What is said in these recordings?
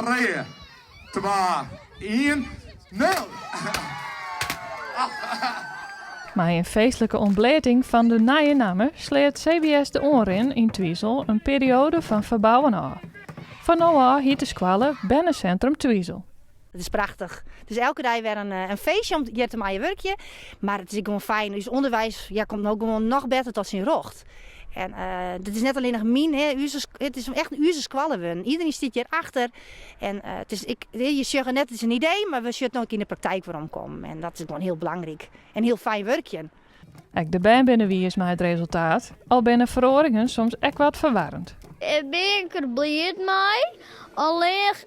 Trije, twa, ien, nul! Mei in feestlike ûntbleating fan de nije namme sleat CBS De Oanrin yn Twizel in perioade fan ferbouwen ôf. Fan no ôf hiet de skoalle Bernesintrum Twizel. It is prachtich. It is elke dei wer in feestje om hjir te meie wurkjen. Mar it is ek gewoan fijn. Us ûnderwiis ja, komt no gewoan noch better tot syn rjocht. En dit is net allinnich myn, hè, ús, it is echt ús skoalle wurden. Iedereen stiet hjir achter. En it is ek, je sjogge net, it is in idee, mar we sjogge it no ek yn de praktijk weromkommen. En dat is gewoan hiel belangryk. En hiel fijn wurkjen. Ek de bern binne wiis mei it resultaat, al binne feroaringen soms ek wat ferwarrend. Ik bin der bliid mei, allinnich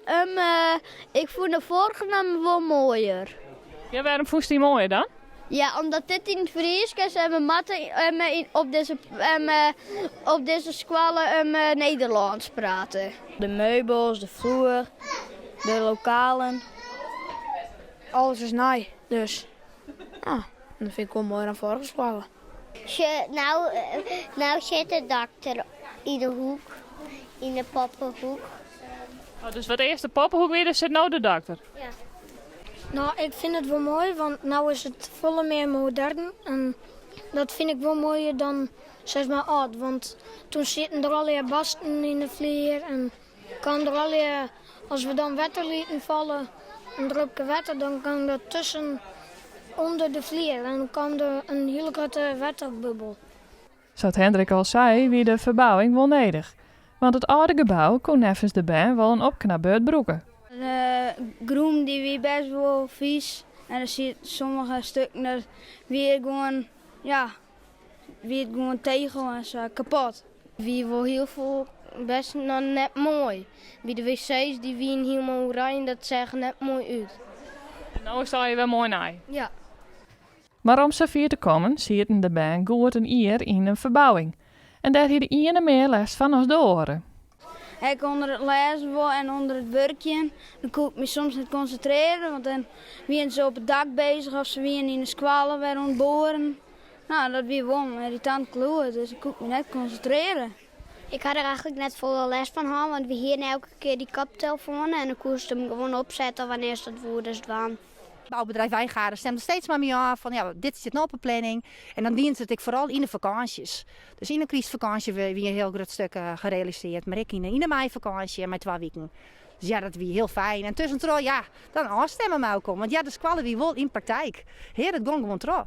ik fûn de foarige namme wol moaier. Ja, wêrom fûnst dy moaier dan? Ja, omdat dit yn it Frysk is en we moatte op dizze skoalle Nederlânsk prate. De meubels, de floer, de lokalen. Alles is nij, dus ja, dat fyn ik wol moaier dan foarige skoalle. No, no sit de dokter yn de hoek, yn de poppehoek. Oh, dus wat earst de poppehoek wie, dêr sit no de dokter? Ja. No, ik fyn it wol moai, want no is it folle mear modern. En dat fyn ik wol moaier dan sis mar âld. Want toen sieten der allegear barsten yn de flier en kaam der allegear, as we dan wetter lieten falle, in drupke wetter, dan kaam dat tusken ûnder de flier en dan kaam der in hiele grutte wetterbubbel. Sa't Hendrik al sei, wie de ferbouwing wol nedich. Want it âlde gebou koe neffens de bern wol in opknapbeurt brûke. De grûn dy wie bêst wol fies en der siet sommige stukken der wie it gewoan ja wie it gewoan tegel en sa kapot. Wie wol hiel folle bêst noch net moai. By de wc's dy wienen hielendal oerein, dat seach net moai út. En no is it allegear wer moai nij. Ja. Mar om safier te kommen sieten de bern goed in jier yn in ferbouwing. En dêr hie de iene mear lêst fan as de oare. Ek ûnder it lêzen wol en ûnder it wurkjen. Dan koe ik my soms net konsintrearje, want dan wienen se op it dak bezich of se wienen yn de skoalle wer oan it boaren. No, dat wie wol in yrritant gelûd, dus ik koe my net konsintrearje. Ik ha der eigentlik net folle lêst fan hân, want we hiene elke kear dy koptelefoan en dan koest him gewoan opsette wannear'tst dat woedest dwaan. Bouwbedrijf Wijngaarden stemde steeds mei my ôf fan ja, dit stiet no op 'e planning. En dan dienen se it ek foaral yn de fakânsjes. Dus yn de krystfakânsje wie in hiel grut stik gerealisearre, mar ek yn de meifakânsje mei twa wiken. Dus ja, dat wie hiel fijn. En tuskentroch, ja, dan ôfstimme mei elkoar. Want ja, de skoalle wie wol yn praktijk. Hear, it gong gewoan troch.